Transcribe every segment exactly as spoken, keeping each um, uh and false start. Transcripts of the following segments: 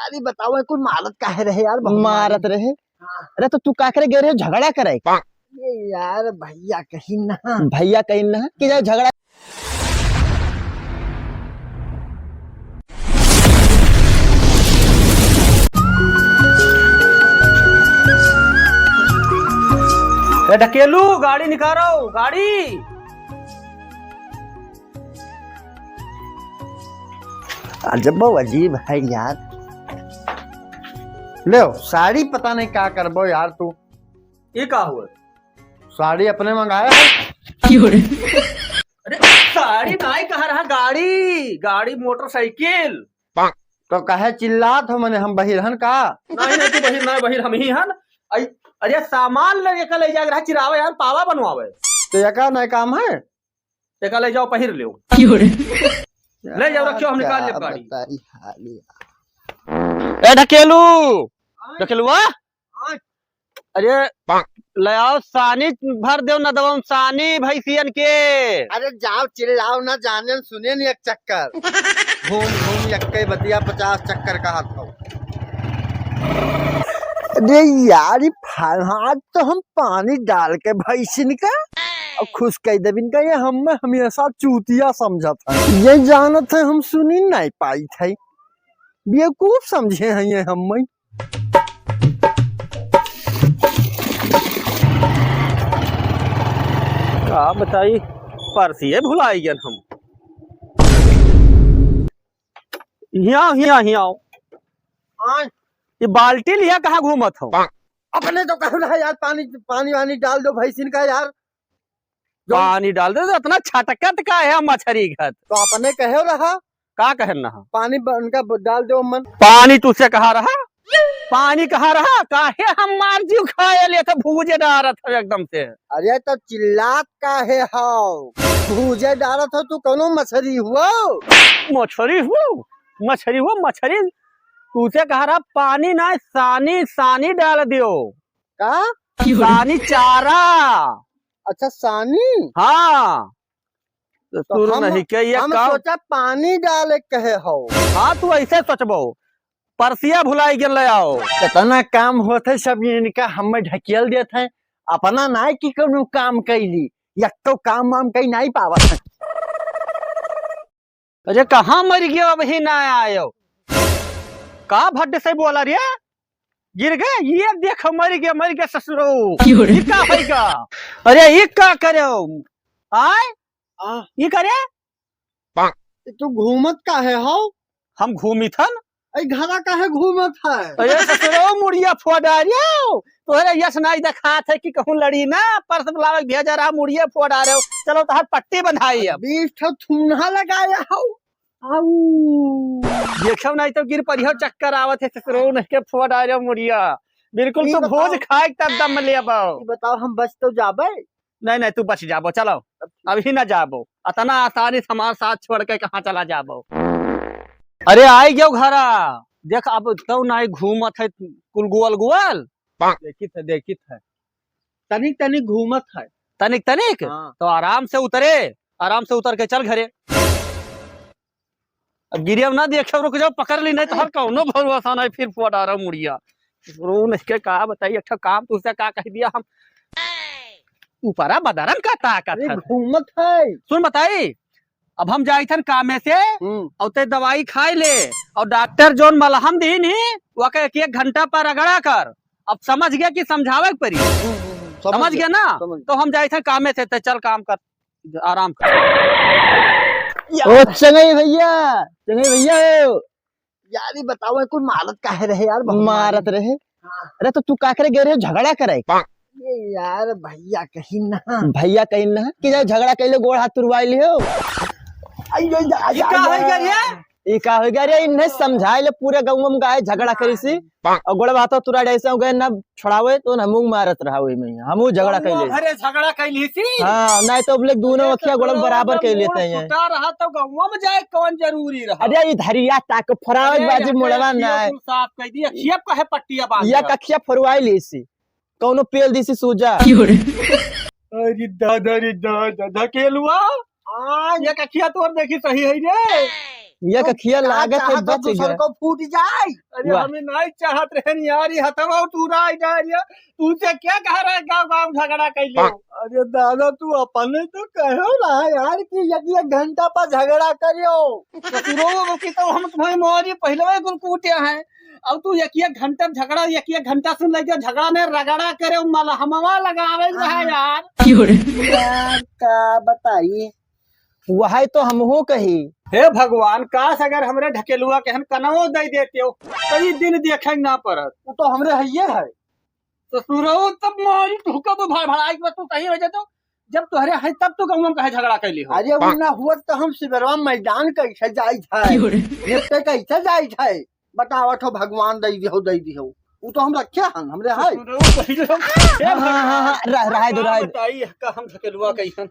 अरे बताओ, कुल मारत काहे रहे यार, बहुत मारत मारे। रहे? हाँ। अरे तो तू का करे गए रहे झगड़ा करे? ये यार भैया कहीं ना। भैया कहीं ना कि जाए झगड़ा। ए ढकेलू, गाड़ी निकारो, गाड़ी। अजब अजीब है यार। ले, साड़ी पता नहीं का करबो यार तू। ये का हुआ? साड़ी अपने मंगाया है। क्यों रे? अरे, साड़ी नाई कहा रहा, गाड़ी, गाड़ी, मोटरसाइकिल। तो कहे चिल्लात हो, मने हम बहिर हन का? नहीं, नहीं, तू बहिर ना, बहिर हम ही हन। अई, अरे, सामान लेके ले जाके रहा, चिरावे यार, पावा बनवावे। तो ये का नया काम है? एका ले जाओ, पहिर लेओ। क्यों रे? ले जाओ, रखियो, हम निकाल लेब का गाड़ी। बताई हालिया। ए ढकेलू, हाँ। ढकेलुआ? हाँ। अरे, ले आओ, सानी भर देओ नदवा में, सानी भैंसियन के। अरे जाओ, चिल्लाओ ना, जाने न सुने न एक चक्कर। घूम घूम यक्के बतिया पचास चक्कर का हाथ पाओ। अरे यार, ई फा-, आज तो हम पानी डाल के भैंसिन का और खुश कह देबिन का, ये हम हमेशा चूतिया समझत है। ये जानत है हम सुनी नहीं पाई थे, बेवकूफ समझे हैं ये हम। का बताई, परसिए भुलाई गन हम। हियाँ, हियाँ, हियाँ। हाँ। ये बाल्टी लिया कहाँ घूमत हो? अपने तो कहू रहा यार, पानी, पानी वानी डाल दो भैंसिन का यार। जो पानी डाल दे तो इतना छटकत का है मछरी घत? तो अपने कहे रहा। का कहन रहा? पानी ब-, उनका ब-, डाल दो मन। पानी तुझसे कहा रहा? पानी कहा रहा? काहे हमार जीव खाए ले तो भूजे डारत हो एकदम से। अरे तो चिल्लात काहे हो? भूजे डारत हो तू, कौनो मछरी हुआ? मछरी हुआ? मछरी हुआ, मछरी। तुझसे कहा रहा पानी ना, सानी, सानी डाल दियो। का? सानी चारा। अच्छा, सानी? हाँ। तो तो शुरू हम, नहीं के ये हम काम। सोचा पानी डाले कहे हो। हाँ, तू ऐसे सोचबो, परसिया भुलाई गेल ले आओ। कितना काम होत है सब इनका, हमें ढकेल देत है। अपना नाय कि कोनो काम कैली, एक तो काम वाम कहीं नहीं पावत है। अरे कहाँ मर गयो, अबही ना आयो? का भड्ड से बोला रे? गिर गए? ये देख मर गया, मर गया ससुरो। क्यों रे? ये का होइगा? अरे ये का करे? आय? आ। ये करे? तू घूमत काहे हो? हम घूमित हन? अरे घरा काहे घूमत है? अरे ससुरो मुड़िया फोड़ा रे। तोहरे यस नाई देखात है कि कहूँ लड़ी ना, परस बुलावे के भेजा रहा, मुड़िया फोड़ा रहे हो। चलो तोहर पट्टी बंधाई अब। बीस ठो थून्हा लगाया हो। आऊ। देखो नहीं तो गिर परिहो, चक्कर आवत है, ससुरो नहीं के फोड़ा रहे हो मुड़िया। बिल्कुल ई तू बताओ। भोज खाए तब दम लेबो। ई बताओ हम बच तो जाबे? नहीं, नहीं, तू बच जाबो, चलो। अबही ना जाबो। अतना आसानी से हमार साथ छोड़ के कहाँ चला जाबो? अरे आई गयो घरा। देख अब तो नाई घूमत है कुल गोल गोल। देखित है, देखित है। तनिक तनिक घूमत है। तनिक तनिक? हाँ। तो आराम से उतरे, आराम से उतर के चल घरे। अब गिरिया ना देखे, रुक जाओ, पकड़ ली, नहीं तो हर कौनो भरोसा नहीं, फिर फोड़ा रहा मुड़िया। रो नहीं के का बताई, एक ठो काम तुझसे का कह दिया हम। ऊपरा बदरन का ताकत अरे है। घूमत है। सुन बताई, अब हम जाइथन कामे से, हम्म। और ते दवाई खाए ले, और डॉक्टर जोन मलहम दीन ही, वके एक एक घंटा पर रगड़ा कर। अब समझ गया कि समझावे के परी। हम्म, हम्म, हम्म, समझ समझ गया। गया ना? समझ गया। तो हम जाइथन कामे से, ते चल काम कर। आराम कर। ओ चंगई भैया, चंगई भैया हो। यार, ये बताओ, ये कुल मारत काहे रहे यार, बहुत मारत मारे। रहे? हाँ। अरे, तो तू का करे गए रहे झगड़ा करे? ये यार, भैया कहीं ना। भैया कहीं ना कि जाए झगड़ा कैले गोड़ हाथ तुरवाई लियो। आई, आई, आई, ये का आई, होई गया रे? ई का हो गया रे? इन्हें समझाए ले, पूरे गाँव में गाय झगड़ा करी सी और गोड़ बात तुरा ऐसे हो गए ना, छोड़ावे तो ना मुंह मारत रहा वही में, हमू झगड़ा गाँव कैले। भरे झगड़ा कैली सी। हाँ, नहीं तो अब लोग दोनों अरे अखिया तो गोड़ बराबर कर लेते हैं। फुटा रहा तो गाँव में जाए कौन जरूरी रहा? अरे ई धरिया ताक फरावे अरे बाजी यहाँ पे मुड़वा अखिया ना है। कुल साफ कर दी, अखिया काहे पट्टिया बांध या दिया? कखिया फरवाई ली सी, कौनो पेल दी सी सूजा। क्यों रे? अरे दादा रे दादा, ढकेलुआ। हाँ, ये कखिया तोर देखी सही है रे। ये तो कखिया का लागत है चाहत हो बच दूसर गया। को फूट जाए? अरे वाह। हमें नहीं चाहत रहन यार, ये हथवा टूरा आई जा रही है। तू से क्या कह रहा है गाँव गाँव झगड़ा कर लो? अरे दादा तू अपने तो कहो ना यार कि एक एक घंटा पर झगड़ा करियो। ससुरो की तो हम तुम्हें मोरी पहले ही कुल कूटे हैं। अब तू एक एक घंटा झगड़ा, एक एक घंटा सुन लेके झगड़ा ने रगड़ा करे, मलहमवा लगावे रहा हाँ। यार। यार का बताई, वही तो हमहू कही। हे भगवान, काश अगर हमरे ढकेलुआ के हन कनवो दे देते हो, तो ई दिन देखे ना पड़त। वो तो हमरे हइये है। ससुरऊ तब मारी तुहका तो भड़ भड़ाई के तू सही हो जातो। जब तोहरे है तब तू गाँव में काहे झगड़ा कैली हो? अरे वो ना हुआ तो हम सिबरवा मैदान कैसे जाई है? क्यों रे? रेपटे कैसे जाई है? बतावत हो भगवान दे दिहो, दे दिहो। वो तो हम रखे हन, हमरे है। ससुरऊ बहिरऊ, हे हाँ, हाँ, हाँ, हाँ, भगवान, रह-, रहे दो, का रहे दो। बताई, का हम ढकेलुआ कैसन?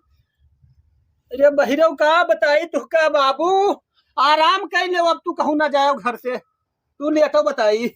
अरे बहिरऊ का बताई तुहका बाबू, आराम कर ले अब तू कहूँ ना जाओ घर से। तू लेटो बताई।